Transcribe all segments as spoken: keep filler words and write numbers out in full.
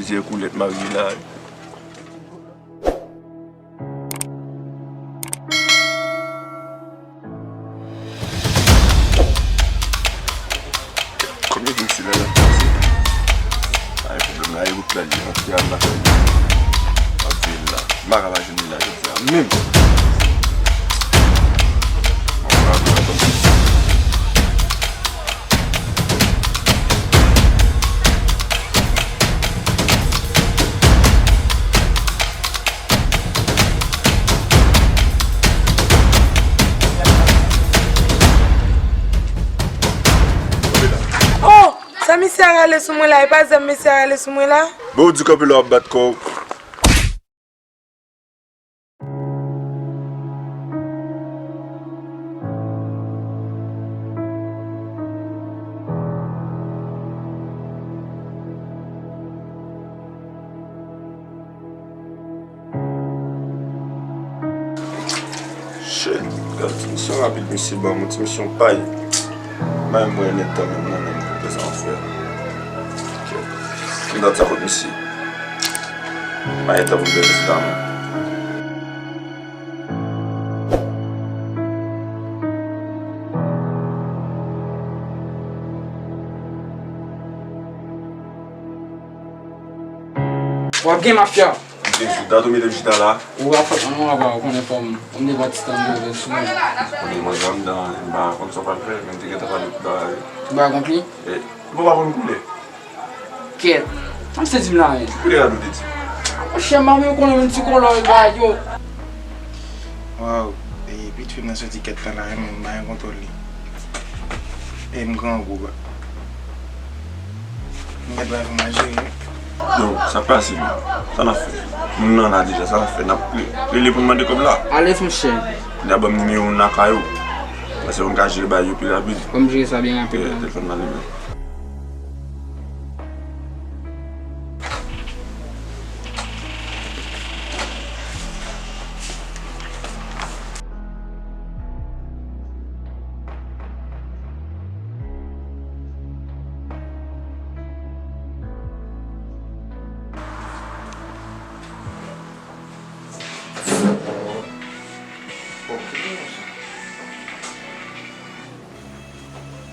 Plizyè koulèt marye la. Konbyen moun se la l ap pase? Pa gen pwoblèm, la e wout la li antre al lakay li. Ap veye l la. M pa ka pa jwenn li la jodi a menm. Oh! Sa misye a rale sou mwen la? E pa zam misye a rale sou mwen la? Bon, ou di kanpe la w ap bat kò w. Shit, gad ti misyon rapid misye ban m, ti misyon pay. Mwen mwen nèt tan menm nan menm pou pèsonn fè. Shit. Ki dat sa kot misye? Mwen nèt tan pou pèsonn. W ap gen mafya. Ou te jou dat ou mete chita la. Ou a fòt nan mwa ba ou konnen fò m. Ou m te pati tan move sou mwen. Ou te manje anndan, m pa konn sa w pral fè, men m te gentan pale tout bagay. Tout bagay konpli? E, ou pa konn koule. Kèt. Sa misye di m la menm? Koule gad ou te di. Monchè, m pa menm konnen menm ti kolò e bagay yo. Waw, e, pitit fi m nan soti kèt la la, e, men m pa gen kontwòl li. E m grangou ba. M gen dwa fè m a jere. Yo, sa k pase menm? Sa n ap fè? Moun nan la deja, sa n ap fè? N ap re-, rele pou n mande kòb la? Alèz monchè. Li a ban m nimewo w nan kay ou. Paske ou ka jere bagay yo pi rapid. Ban m jere sa byen rapid la. Telefòn nan li menm.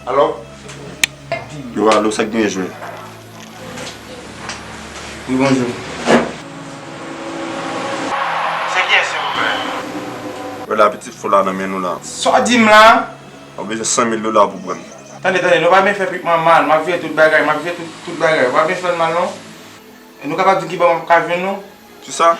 Alo? Yo, alo, sa k genyen jwenn? Wi, bonjou. Se kiyès, silvouplè? Wè la, pitit fo la nan men nou la. Sa w di m la? Ou bezwen san mil dola pou pran l. Tande, tande, nou pa byen fè Pikman mal, m ap veye tout bagay, m ap veye tout, tout bagay. Ou pa byen fè l mal, non. E nou kapab di m ki bò m ap ka jwenn nou? Kisa?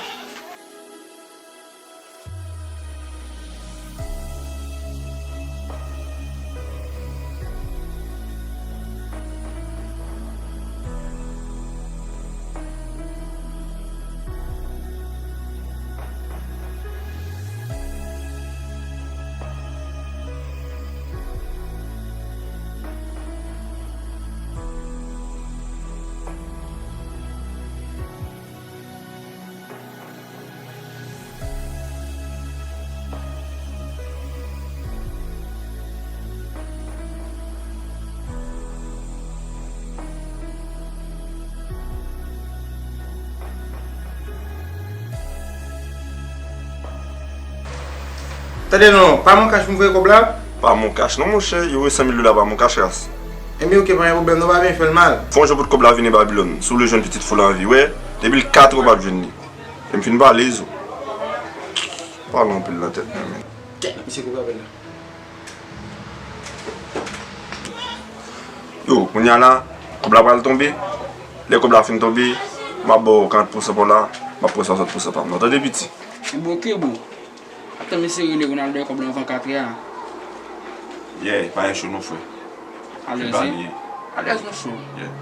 Tande non, pa Moncash pou m voye kòb la? Pa Moncash non, monchè, yo voye san mil dola pa Moncash, ras. Ebyen, oke, pa gen pwoblèm, nou pa byen fè l mal. Fè yon jan pou kòb la vini Babilòn, si w vle jwenn pitit fo la anvi, wè, depi l kat an w p ap jwenn li. E m fin pale, zo. Pale anpil nan tèt mwen, men. Kèt, misye koupe apèl la. Yo, kounye a la, kòb la pral tonbe. Lè kòb la fin tonbe, m ap ba w karant pousan pa w la, m ap pran swasant pousan pa m nan. Tande, piti? Ebyen, oke, bro. Ap tann mesye rele pou n al bay kòb la anvan katrè a. Yeah, pa gen cho non, frè. Alèz, wi. Alèz, monchè. Yeah.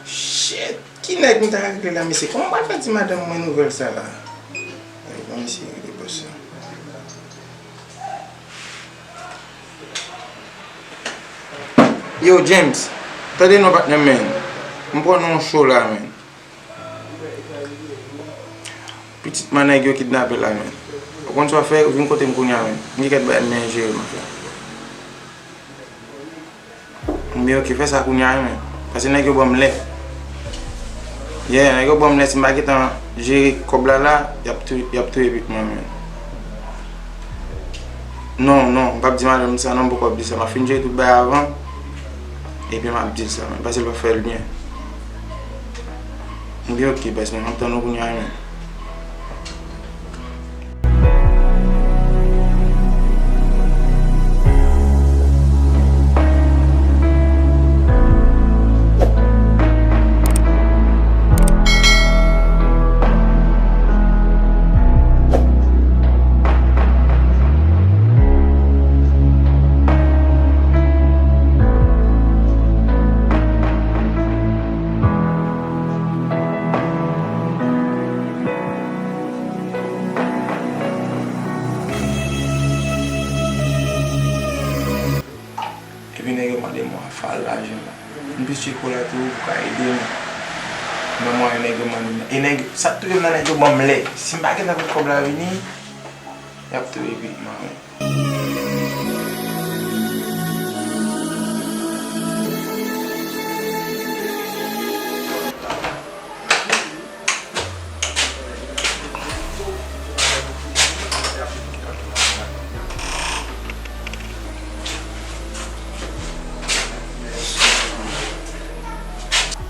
Shit! Ki nèg m ta regle la, mesye? Kòman m pral fè di madanm mwen nouvèl sa la? Ay, bon, li Yo, James, tande non, patnè m, men. M pran nou cho la, men. Pitit man nèg yo kidnape la, men. Ou konn sa w fè, vin kote m kounye a, men. M gen kèk bagay m jere, m ap fè. Mwen, oke, fè sa kounye a, men. Paske nèg yo ban m lè. Yeah, nèg yo ban m lè, si m pa gentan jere kòb la la, y ap touye, y ap touye pitit mwen, men. Non, non, m p ap di madanm sa non, m poko ap di sa. M ap fin jere tout bagay avan, epi m ap di l sa, men. Paske l p ap fè l byen. M gen oke, baz, men m ap tann ou kounye a, men. Epi nèg yo mande m yon afal lajan. M plis tcheke w la tou, ou ka ede m. Nan mwayen nèg yo mande m nan. E nèg, sa k touye m nan nèg yo ban m lè. Si m pa gentan pran kòb la vini, y ap touye pitit mwen.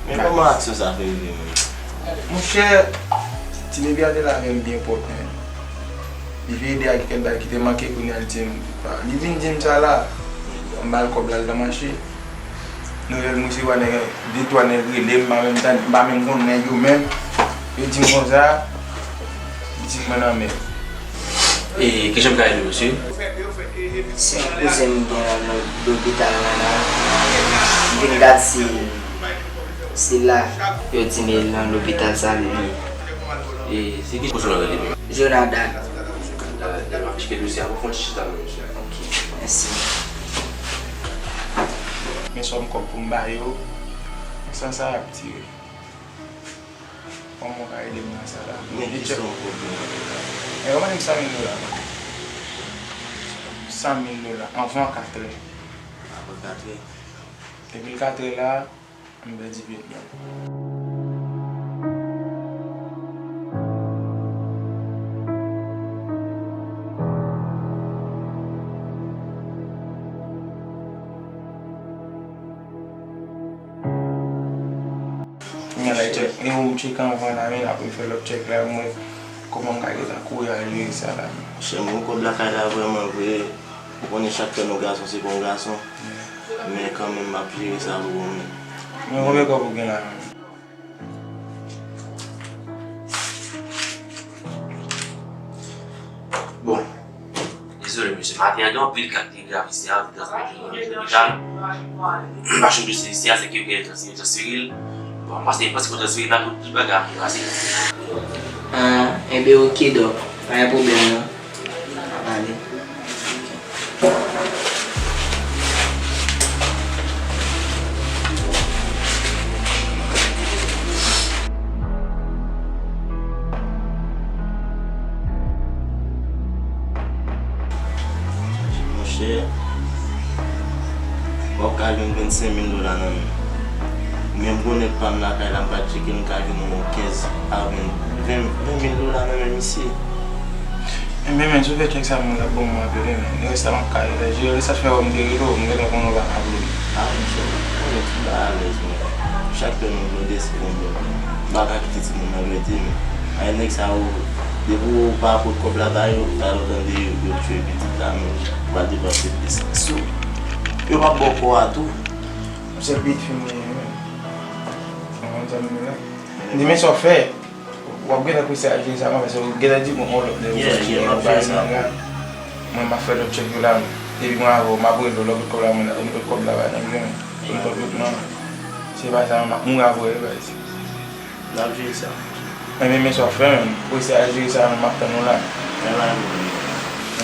Men kòman aksyon sa fè rive menm? Monchè, ti bebe a te lave m byen pwòp, men. Li vin ede ak kèk bagay ki te manke, kounye a li di m, li vin di m sa la. M ba l kòb la, l nan mache. Nouvèl m resevwa, nèg, de twa nèg rele m, m pa menm tande, m pa menm konn nèg yo menm. Yo di m konsa, pitit mwen nan men. E kijan m ka ede w, mesye? Se yon kouzen m gen nan lo-, lopital la la. M vin gad si se la. Yo di m e nan lopital sa li ye. E se ki kouzen w rele menm? Jonada. Jonada, m ap tcheke dosye a pou fon chita menm, mesye. Ok, mèsi. Men sòm kòb pou m ba yo, san sa y ap tire. Kòman w ka ede m nan sa la? Men ki sòm kòb pou mwen la? E, yo mande m san mil dola. San mil dola, anvan katrè. Avan katrè? Depi l katrè la, m pèdi pye m. Kounye a la, e tchèk, e ou m tcheke anvan la, men apre m fè lòt tchèk la, m wè kòman m ka gentan kouri al jere sa la. Monchè, mwen kòb lakay la vrèman vre, ou konnen chak fè nou gason se pa yon gason, men kanmenm m ap jere sa pou ou menm. Men konbyen kòb ou gen la menm? Bon, dezole mesye, maten an gen anpil ka ki te grav isi a, ki te transmèt yo nan lopital. Machin blese isi a, se ke yo genlè transfere, transfere l. Bon, m panse, m panse pou transfere l la, tout, tout bagay ap pase. Ah, enben oke, dòk. Pa gen pwoblèm non. N ap ale. Monchè, w ap ka jwenn vennsenk mil dola nan men m. Men m konnen pa m lakay la, m pa tcheke, m ka jwenn yon kenz a ven, ven, ven mil dola nan men misye. Enben, men, si w fè tchèk sa, mwen, l ap bon, mwen apele, men. Rès la, m ap ka jere. Rès la, fè wè m te rele w, m gentan konnen w pa ka vle. A, monchè, ou konnen tout bagay alèz, mwen. Chak lè nou vle, w deside yon lòt. M pa ka kite timoun nan rete, men. Ay, nèg sa yo, depi w pa pot kòb la ba yo, talè w tande yo, yo tchwe pitit la, men, ou pa depanse plis. Sou, yo p ap ba w kò a tou. Yon sèl pitit fi m genyen, men. Mwen, m zanmi la. M di, men sa w fè. W ap gentan kouche a jere sa, mwen, paske w gentan di, bon, yon lòt lè, ou sòti, yon bagay nan la. Mwen, m ap fè lòt tchèk yo la, men. Epi mwen avè w, m ap rele w, lè w pot kòb la, mwen, ou pot kòb la, bay nèg yo, men. Ou pot tout, non. Se pa sa, m ap mouri avè w, wi, baz. N ap jere sa. Enben, men sa w fè, men. Ou eseye al jere sa, men, m ap tann ou la.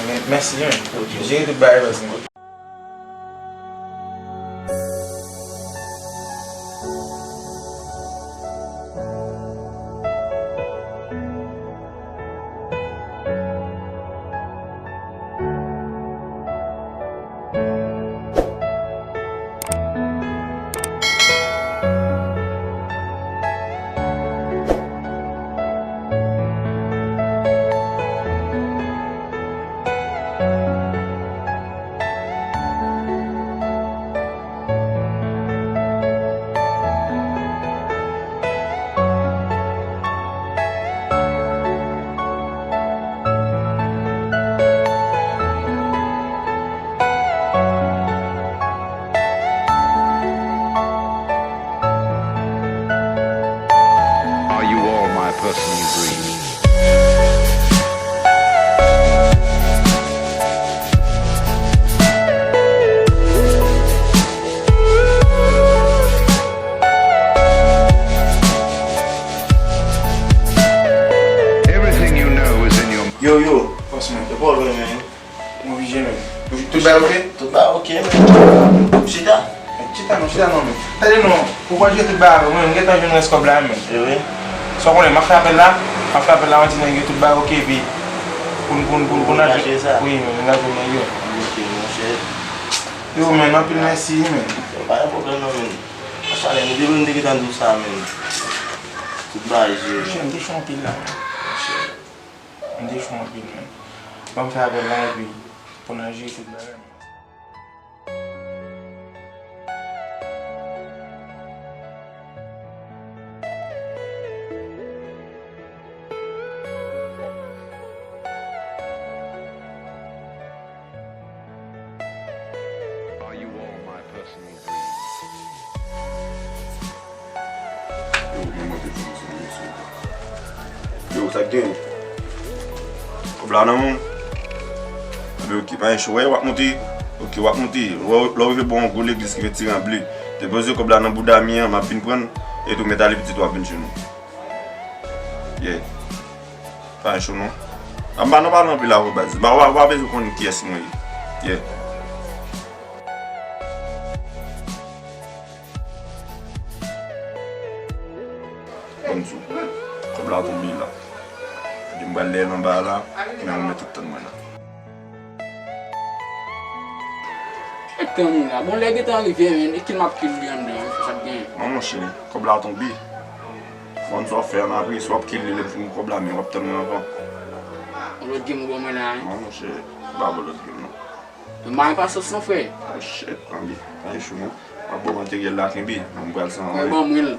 Enben, mèsi, men. Jere tout bagay, baz, men. Personal dreams. Everything you know is in your Yo, yo, franchman, e pa w lwen, men. Mwen oblije, men. Tout bagay oke? Tout bagay oke, men. Chita. Chita non, chita non, men. Tande non, ou pa jwe tout bagay avè mwen, mwen gentan jwenn rès kòb la, men. E vre? Sa w konnen, m ap fè apèl la, m ap fè apèl la, mwen di nèg yo tout bagay oke, epi pou n, pou n, pou n, pou n achte sa. Wi, men, n achte nèg yo. Ok, monchè. Yo, men, anpil mèsi, men. Yo, pa gen pwoblèm non, men. Machalè, nou te, nou te gentan di w sa, men. Tout bagay jere. Monchè, m te cho anpil la, men. M te cho anpil, men. Ban m fè apèl la epi pou n al jere tout bagay, men. Are you all my personal dreams? Yo, mwen monte pou nou sou mesye. Yo, sa k gen? Kòb la nan men w? Anben, ok, pa gen cho. Wè, w ap monte. Ok, w ap monte. Lè w, lè w rive bò yon gwo legliz ki gen ti ran ble. Depoze kòb la nan bouda mi an, m ap vin pran l. E tou, mèt ale pitit, w ap vin jwenn nou. Yeah. Pa gen cho, non. A, m pa nan pale anpil avè w, baz. M pa, w pa, w pa bezwen konnen kiyès mwen ye. Yeah. Ban m di w, kòb la tonbe la. Epi m pral dèyè l anba la, men ou mèt ap tann mwen la. Mèt tann ou la. Bon, lè gentan rive, men, e kilè m ap kilè li anndan, sa k gen? Non, monchè, kòb la tonbe. Bon, sa w ap fè an apre, si w ap kilè li, lè m fin pran kòb la, men w ap tann mwen avan. Yon lòt game ou ban mwen la, wi? Non, monchè, m pa ba w lòt game, non. M pa gen pasyans non, frè. Oh, shit, anbi. Pa gen cho, non. M ap ba w materyèl la, kenbe. Mwen pral san. Mwen ban mwen l.